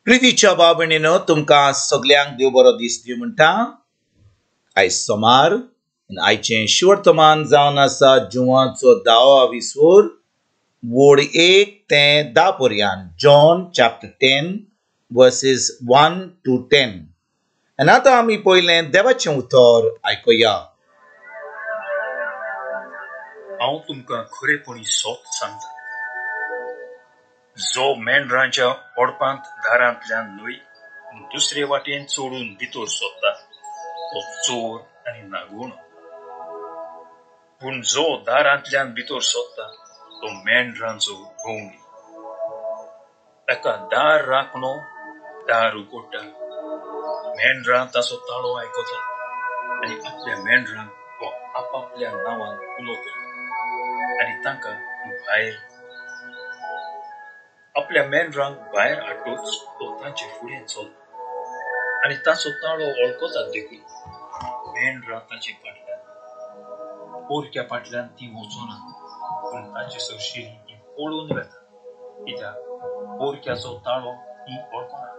प्रितीच्या भाव भयणीनो, तुमकां सगल्यांक देव बरो दीस दिवं म्हणटा. आयज सोमार, आयचें शिवर्तमान जावन आसा जुवाचो 10 विसोर वोड 1 ते 10 पर्यंत, जॉन चॅप्टर 10 वर्सेस 1 to 10. आनी आतां आमी पयलें देवाचें उतर आयकुया. हांव तुमकां खरेपणी सोत सांगता, जो मेंढरांच्या ओडपांत दारांतल्यान न्हय पूण दुसरे वाटेन चोडून भितर सोदता तो चोर आनी नागोणो. पूण जो दारांतल्यान भितर सोदता तो मेंढरांचो गवणी. ताका दार राखणो दार उगडटा, मेंढरां ताचो ताळो आयकता आनी आपल्या मेंढरांक तो आपापल्या नांवान उलो करता आनी तांकां भायर आपल्या मेंढरांक भायर हाडटूच तो तांचे फुडें चलता आनी ताचो ताळो वळखतात देखून मेंढरां ताचे फाटल्यान पोरक्या फाटल्यान ती वचना, पूण ताचे सरशीं ती पळून वेता, कित्याक पोरक्याचो ताळो ती वळखना.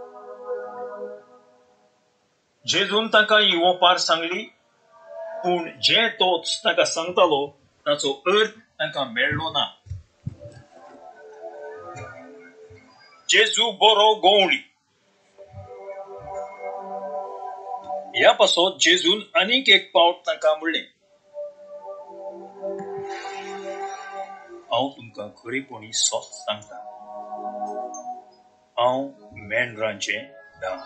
जेजून तांकां ही ओपार सांगली, पूण जे तो तांकां सांगतालो ताचो अर्थ तांकां मेळ्ळो ना. जेजू बरो गवळी. ह्या पासत जेजून आनीक एक पावट तांकां म्हणलें, हांव तुमकां खरेपणी सोत सांगता, हांव मेंढरांचें दार.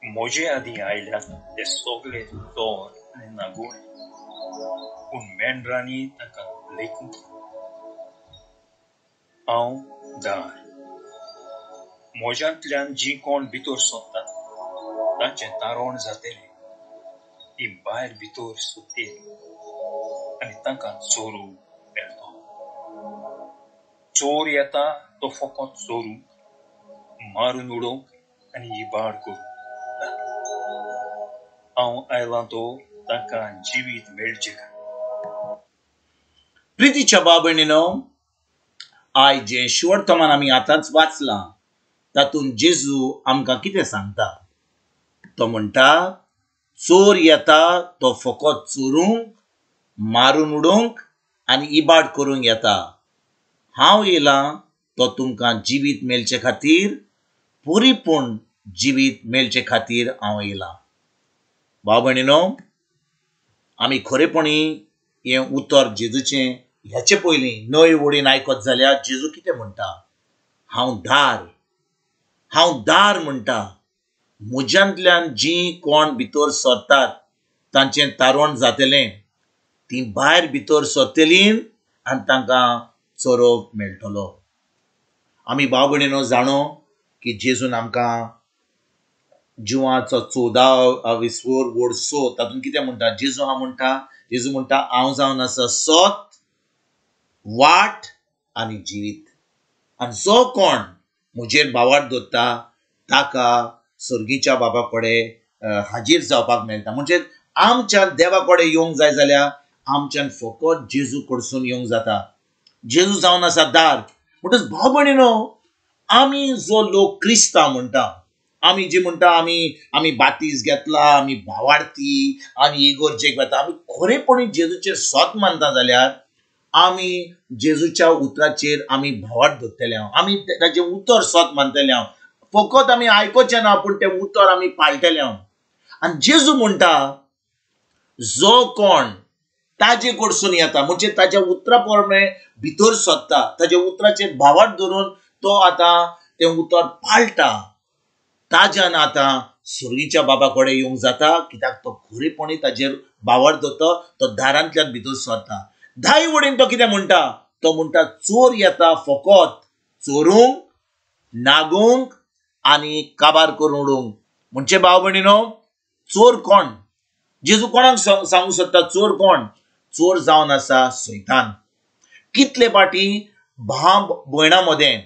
म्हजे आदीं आयल्यात ते सगळे चोर आनी नागोणे, पूण मेंढरांनी तांकां लेखूंक. हांव दार. म्हज्यांतल्यान जी कोण भितर सोदतात तांचें तारण जातलें, ती भायर भितर सोदतली आनी तांकां चोरूंक मेळटलो. चोर येता तो फकत चोरूंक, मारून उडोवंक आनी इबाड करूंक. हांव आयलां तो तांकां जिवीत मेळचें. प्रितीच्या भाव भयणीनो, आयज जें शिवर्तमान आमी आतांच वाचलां तातूंत जेजू आमकां कितें सांगता? तो म्हणटा, चोर येता तो फकत चोरूंक, मारून उडोवंक आनी इबाड करूंक येता. हांव येयलां तो तुमकां जिवीत मेळचे खातीर, परिपूर्ण जिवीत मेळचे खातीर हांव येयलां. भाव भयणीनो, आमी खरेपणी हें उतर जेजूचें ह्याचे पयलीं नवे वडीन आयकत जाल्यार जेजू कितें म्हणटा? हांव दार, हांव दार म्हणटा. म्हज्यांतल्यान जीं कोण भितर सरतात तांचें तारण जातलें, तीं भायर भितर सरतलीं आनी तांकां चरोवंक मेळटलो. आमी भाव भयणीनो जाणो की जेजून आमकां जिवाचो 14 विसोर वोड 6 तातूंत कितें म्हणटा? जेजू हांव म्हणटा, जेजू म्हणटा, हांव जावन आसा सत, वाट आनी जिवीत, आनी जो कोण म्हजेर भावार्थ दवरता ताका सर्गीच्या बाबा कडेन हाजीर जावपाक मेळटा. म्हणजे आमच्यान देवा कडेन येवंक जाय जाल्यार आमच्यान फकत जेजू कडसून येवंक जाता. जेजू जावन आसा दार. म्हणटच भाव भयणीनो, आमी जो लोक क्रिस्तांव म्हणटा, आमी जी म्हणटा आमी आमी बातीस घेतला, आमी भावार्थी, आमी इगोर्जेक वता, आमी खरेपणी जेजूचेर सत मानता जाल्यार आमी जेजूच्या उतराचेर आमी भावार्थ दवरतले, आमी ताचें उतर सत मानतले. फकत आमी आयकुचें ना, पूण तें उतर आमी पाळटले. आनी जेजू म्हणटा, जो कोण ताजे कडसून येता, म्हणजे ताज्या उतरा प्रमाणे भितर सोदता, ताज्या उतराचेर भावार्थ धरून तो आतां तें उतर पाळटा, ताज्यान आतां सर्गीच्या बाबा कडेन येवंक जाता, कित्याक तो खरेपणी ताजेर भावार्थ दवरता, तो दारांतल्यान भितर सरता. धाय वडीन तो कितें म्हणटा? तो म्हणटा, चोर येता फकत चोरूंक, नागोवंक आनी काबार करून उडोवंक. म्हणजे भाव भयणीनो, चोर कोण? जेजू कोणाक सांगूंक सोदता चोर कोण? चोर जावन आसा सैतान. कितले पाटी भाव भयणां मदें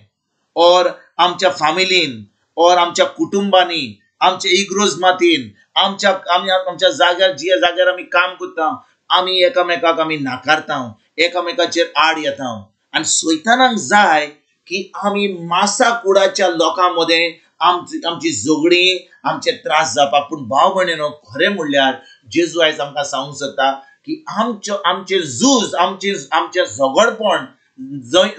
और आमच्या फामिलीन और आमच्या कुटुंबांनी, आमच्या इग्रोज मातीन, आमच्या आमी आमच्या जाग्यार, ज्या जाग्यार आमी काम करता, आमी एकामेकाक आमी नाकारता, एकामेकाचेर आड येता. आनी सैतानाक जाय की आमी मासा कुडाच्या लोकां मदें आमची झगडीं, आमचे त्रास जावपाक. पूण भाव भयणीनो, खरें म्हणल्यार जेजू आयज आमकां सांगूंक सोदता की आमचें झूज, आमचें झगडपण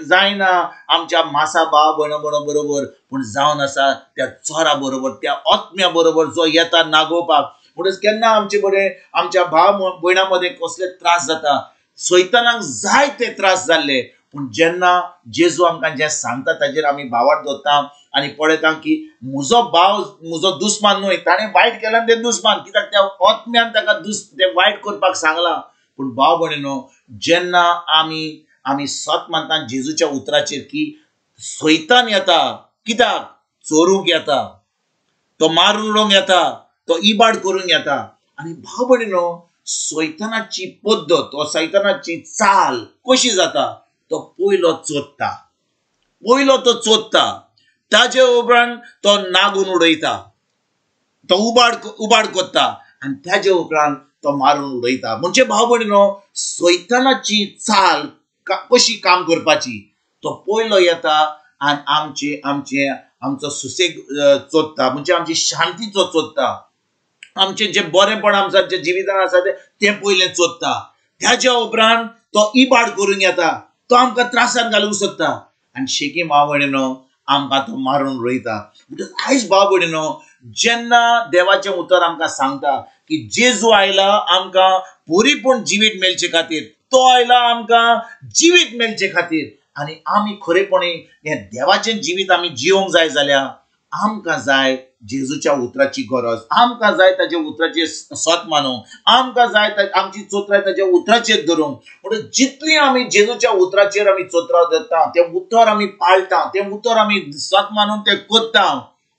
जायना आमच्या मासा भाव भयणो बरोबर, पूण जावन आसा त्या चोरा बरोबर, त्या आत्म्या बरोबर जो येता नागोवपाक. म्हणून केन्ना आमचे बरें आमच्या भाव भयणां मदें कसले त्रास जाता, सैतानाक जाय ते त्रास जाल्ले, पूण जेन्ना जेजू आमकां जें सांगता ताजेर आमी भावार्थ दवरता आनी पळयता की म्हजो भाव म्हजो दुस्मान न्हय, ताणें वायट केलां तें दुस्मान, कित्याक त्या आत्म्यान ताका तें वायट करपाक सांगलां. पूण भाव भयणीनो, जेन्ना आमी सत मानता जेजूच्या उतराचेर की सैतान येता कित्याक, चोरूंक येता, तो मारून उडोवंक येता, तो इबाड करूंक येता. आनी भाव भयणीनो, सैतानाची पद्दत वा सैतानाची चाल कशी जाता, तो पयलो चोरता, पयलो तो चोरता, ताजे उपरांत तो नागून उडयता, तो उबाड करता आनी ताजे उपरांत तो मारून उडयता. म्हणजे भाव भयणीनो, सैतानाची चाल कशी काम करपाची, तो पयलो येता आनी आमचे आमचे आमचो सुसेग चोरता, म्हणजे आमची शांती चोरता, आमचें जें बरेंपण आमच्या जें जिवितान आसा तें पयलें चोरता, ताज्या उपरांत तो इबाड करूंक येता, तो आमकां त्रासान घालूंक सोदता आनी शेकी भाव भयणीनो आमकां तो मारून उडयता. म्हणटकच आयज भाव भयणीनो, जेन्ना देवाचें उतर आमकां सांगता की जेजू आयला आमकां परिपूर्ण जिवीत मेळचे खातीर, तो आयला आमकां जिवीत मेळचे खातीर, आनी आमी खरेपणी हें देवाचें जिवीत आमी जिवंक जाय जाल्यार आमकां जाय जेजूच्या उतराची गरज, आमकां जाय ताच्या उतराचेर सत मानूंक, आमकां जाय आमची चोत्राय ताच्या उतराचेर धरूंक. म्हणून जितली आमी जेजूच्या उतराचेर आमी चोत्राव धरता, तें उतर आमी पाळटा, तें उतर आमी सत मानून तें करता,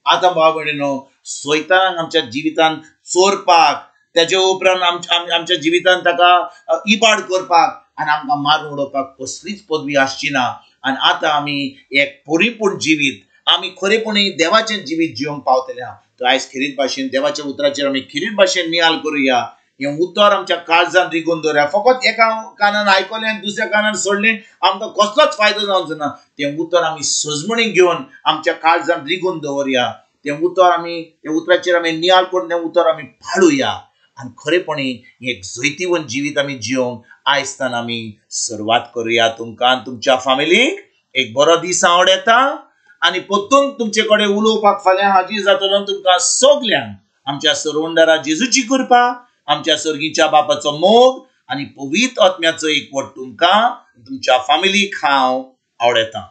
आतां भाव भयणीनो, सैतानाक आमच्या जिवितान चोरपाक, ताजे उपरांत आमच्या जिवितान ताका इबाड करपाक आनी आमकां मारून उडोवपाक कसलीच पदवी आसची ना. आनी आतां आमी एक परिपूर्ण जिवीत, आमी खरेपणी देवाचें जिवीत जिवंक पावतले. तर आयज खेरीत भाशेन देवाच्या उतराचेर आमी खेरीत भाशेन नियाल करुया, हें उतर आमच्या काळजान रिगून दवरया. फकत एका कानान आयकलें आनी दुसऱ्या कानान सोडलें, आमकां कसलोच फायदो जावचो ना. तें उतर आमी सजमणी घेवन आमच्या काळजान रिगून दवरया, तें उतर आमी त्या उतराचेर आमी नियाल करून तें उतर आमी पाळुया आनी खरेपणी एक जैतिवंत जिवीत आमी जिवंक आयजतान आमी सुरवात करुया. तुमकां आनी तुमच्या फामिलीक एक बरो दीस आवडटा आनी परतून तुमचे कडेन उलोवपाक फाल्यां हाजीर जातलो. तुमकां सगल्यांक आमच्या सरवंडारा जेजूची कृपा, आमच्या सर्गीच्या बापाचो मोग आनी पवित्र आत्म्याचो एकवट तुमकां तुमच्या फामिलीक हांव आवडटा.